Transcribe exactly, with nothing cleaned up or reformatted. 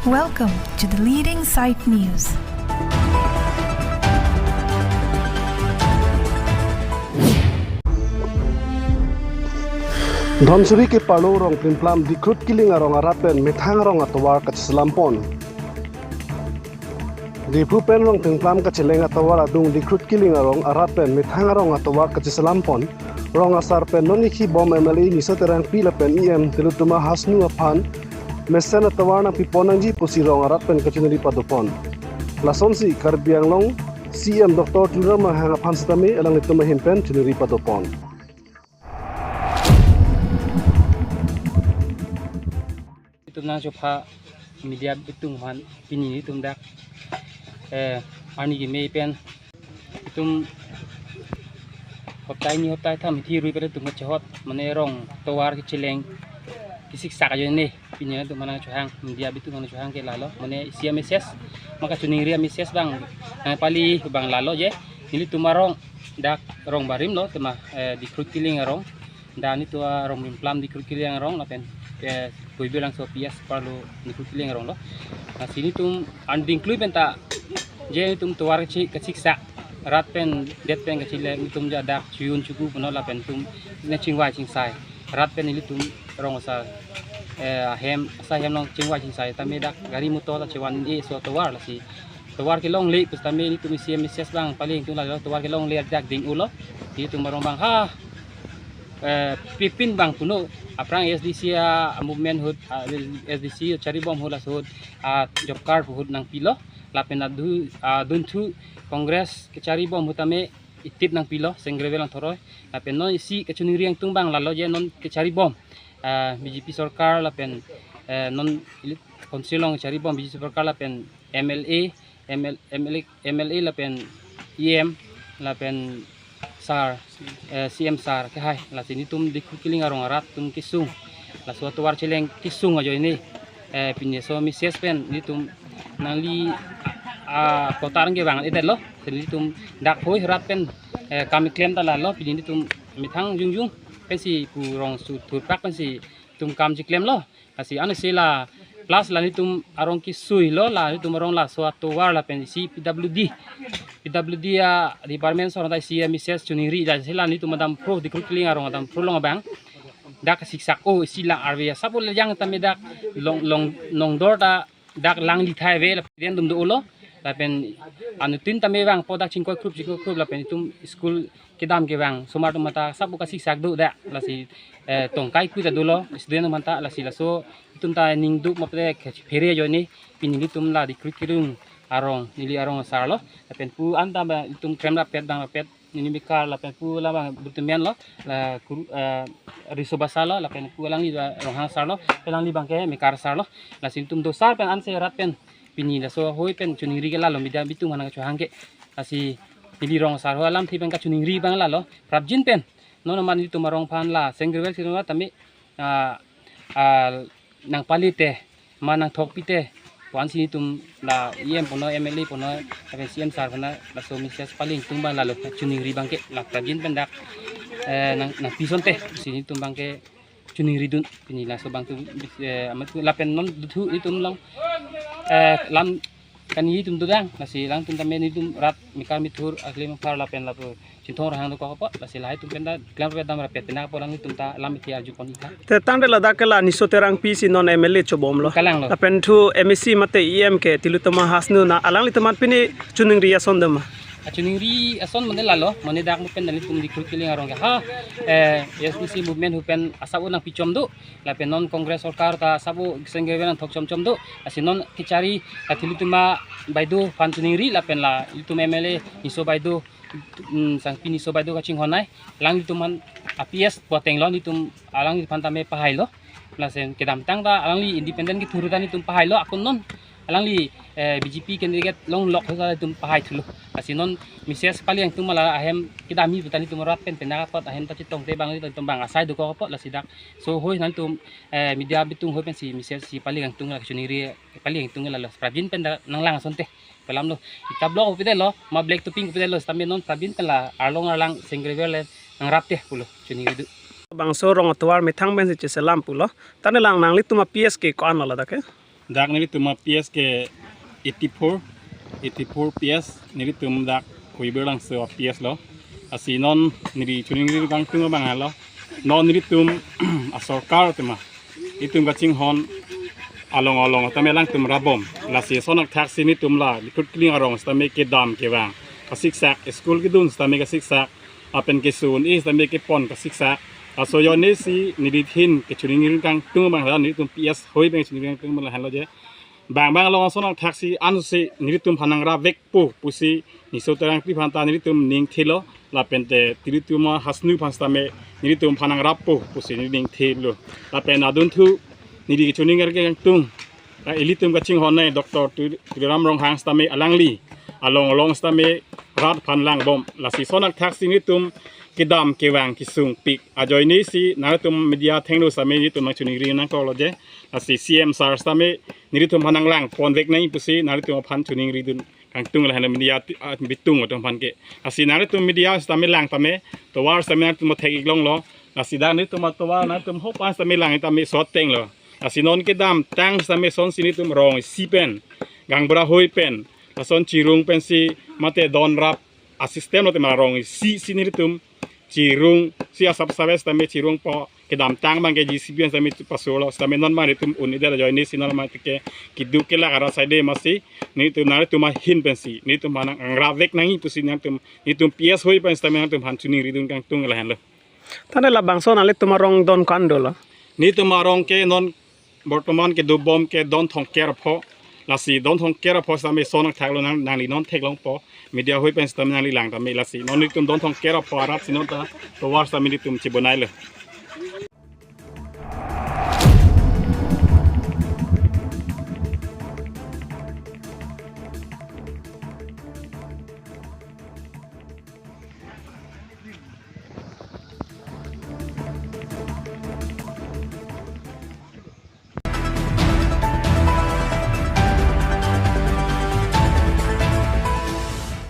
Welcome to the leading site news. Dhansiri ke Parlo Rongplimplam Dikhrut Killing arong arat pen methang arong atovar kacheselampon. Diphu pen Rongplimplam kacheleng atovar adung Dikhrut Killing arong arat pen methang arong atovar kacheselampon. Rong asar pen non ikhibom M L A Niso Terangpi lapen E M Tilottama Hasnu aphan mesen atovar nangpipon nangji pusi rong arat pen kachiningri padopon. Lasonsi Karbi Anglong C M Doctor Tuliram Ronghang aphan sitame alanglitum ahin pen chiningri padopon. Itum nangchopha media bitung aphan pini itum dak, eh, arni kimi pen itum hoptai ni hoptai tham ithi rui pen itum kachehot mane rong tovar kacheleng kesiksak ajoine pini itum aphan nangchohang media bitung aphan chohang ke lalo mane isi a-message ma kachiningri a-message abang, eh, pali abang lalo je nelitum arong dak rong barim lo tema, eh, Dikhrut Killing arong. Da nelitum arong Rongplimplam Dikhrut Killing arong lapen, eh, Koibi Langso P S Parlo Dikhrut Killing arong lo. Lasi nelitum an dingklui penta je nelitum tovar kachi kasiksak rat pen det pen kachile nelitum ja dak chiyun chuku puno lapen itum ne chingvai chingsai rat pen nelitum rong asar, eh, ahem asai hem along chingvai chingsai tame dak gari motor ta chevan-e so tovar lasi tovar kelongle pusitame nelitum isi a-message abang pali itum lalo tovar kelongle dak ding-ulo. Nelitum arong abang ha, eh, pipin abang puno aphrang A S D C a-movement ahut, ah, A S D C charibom ahut laso ahut, ah, job card ahut nangpilo lapen adu, ah, dunthu Congress kacharibom ahut tame itip nangpilo Seng Gravel Langthoroi lapen non isi kachiningri angtung abang lalo je non kacharibom, ah, B J P sorkar lapen, eh, non ili council along kacharibom B J P sorkar lapen M L A, M L, M L A, M L A lapen E M lapen sir, eh, C M sir kehai lasi nelitum Dikhrut Killing arong arat atum kesung laso atovar cheleng kesung ajoine, eh, pini so message pen nelitum nangli, ah, kotar kevang-edetlo. Lasi nelitum dak hoi rat pen, eh, kam keklem ta lalo pini nelitum methang jongjong pensi pu rong su thurpak pensi itum kam cheklemlo. Lasi ansi la plus la nelitum arong kesuilo la nelitum arong laso atovar lapen isi P W D, P W D a-department asor ta isi a-message chiningri lasi la nelitum adam pro Dikhrut Killing arong adam pro along abang dak siksak o isi la arve asap o le jang tame dak long long nongdor ta dak langli thai ave lapen dum do-olo lapen anuttin tame vangpo dak chingkoi khrup chingkoi khrup lapen itum school kedam kevang osomar atum ta asap o kasiksak do dak lasi, eh, tongkai kui ta dolo student atum ta lasi laso itum ta ningduk ma pede kephere ajoine pini nelitum la Dikhrut Killing arong neli arong asar lo lapen pu an ta ba itum krem rapet dang rapet neli mekar lapen pu labang berteman lo la kuru, eh, Riso Basa lo lapen pu alangli ba Ronghang sar lo alangli abangke mekar sar lo lasi itum do sar pen ansi rat pen pini laso hoi pen chiningri ke lalo media bitung aphan nangchohang ke lasi neli rong asar ho alamthe pen kachiningri abang lalo prapjin pen non amat nelitum arong aphan la Seng Gravel si tame, ah, ah, nangpali te ma nangthokpi te pu ansi nelitum la E M puno M L A puno lapen C M sir puno laso message pali angtung abang lalo chiningri abangke la prapjin pen dak, eh, nang nangpi asonte si nelitum abangke chiningri dun pini laso abang tu, eh, amat tu lapen non duthu itum long, eh, lam kani itum dodang lasi alangtum tame nelitum rat mekar mithur akli mekar lapen lapu Chinthong Ronghang dokok apot lasi lahai atum pen ta klem rapet dam rapet pen apot alanglitum ta lam ithi arjupon ikha. Te tangte ladak ke la Niso Terangpi si non M L A chobomlo. Kalanglo. Lapen thu M A C mate E M ke Tilottama Hasnu na alanglitum aphan pini chiningri ason dema. Achiningri ason mane lalo mane dak mo pen nelitum Dikhrut Killing arong ke ha, eh, A S D C movement ahut pen asap o nangpichom do lapen non Congress sorkar ta asap o Seng Gravel nangthok chomchom do lasi non kechari la Tilottama baideo aphan chiningri lapen la itum M L A Niso baideo, mm, Sangpi Niso baideo kachinghon ai alanglitum aphan a-P S pu ateng lo nelitum alangliphan tame pahailo. Lasen kedamtang ta alangli independent kethur ta nelitum pahailo akun non alangli, eh, B J P candidate longlok ta nelitum pahaithulo. Lasi non message pali angtung ma la ahem kedamji pu ta nelitum rat pen pen apot ahem ta chetongte abang nelitum abang asai dokok apot lasi dak so hoi nangtum, eh, media bitung hoi pensi message si pali angtung la chiningri pali angtung la la prapjin pen ta nanglang asonte. Pelam lo. Ita block pide lo, ma black topping pide lo, sitame non prapjin pen la arlong arlang Seng Gravel le nangrapte pulo chiningri do. Bangso rong atovar methang pensi cheselam pulo. Tangte lang nanglitum a-P S ke ko-an lo ladak ke? Dak nelitum a-P S ke eighty-four, eighty-four P S, nelitum dak Kuiberlangso a-P S lo. Lasi non neli choningri kangtung abang lo. Non nelitum asorkar tema, itum kachinghon along along tame alangtum rabom. Lasi sonak thaksi nelitum la likut kling arong tame kedam kevang kasiksak, school kedun tame kasiksak, lapen kesun-i tame kepon kasiksak. Laso ajoinesi neli hin kechoningri kangtung abang la, nelitum P S hoi pen choningri kangtung abang lahenlo je. Bang bang along sonak thaksi ansi nelitum aphan nangrap vekpo pusi Niso Terangpi aphan ta nelitum ning thilo, lapen te nelitum a-Hasnu aphan tame nelitum aphan nangrappo pusi neli ning thilo. Lapen adunthu neli kechoningri kangtung, eh, ilitum kachinghon ne Doctor Tu-, Tuliram Ronghang tame alangli along along tame rat aphan langbom. Lasi sonak thaksi nelitum kedam kevang kesungpik ajoinesi nangtum media athengno tame nelitum nangchoningri nangkoklo je. Lasi C M sir tame nelitum aphan nanglang ponvek nangji pusi nelitum aphan choningridun kangtung lahenlo media ti-, ah, bitung atum aphan ke. Lasi nelitum media tame lang tame tovar tame nelitum thek-ik longlo. Lasi dak nelitum atovar nelitum hopan tame lang tame sot tenglo. Lasi non kedamtang tame sonsi nelitum rong isi pen, gaonbura hoi pen, lason chirung pensi mate donrap a-system lo tema rong isi si nelitum chirungsi asap sawes tame chirungpo, kedamtang abang ke J C B tame pasolo, tame non abang nelitum un-edet ajoinesi non mate ke keduk kelak arat saide masi nelitum nelitum ahin pensi nelitum aphan nangrap vek nangji pusi nangtum, nelitum P S hoi pen tame nangtum aphan choningridun kangtung lahenlo. Tane labangso nanglitum arong don ko-an dolo? Nelitum arong ke non bortoman kedobom ke don thomkep apho. Lasi don thomkep apho tame sonak thaklo nang, nangli non theklongpo. Media hoi pen tame nangli lang tame lasi. Non nelitum don thomkep apho arat si non ta tovar tame nelitum chibonailo.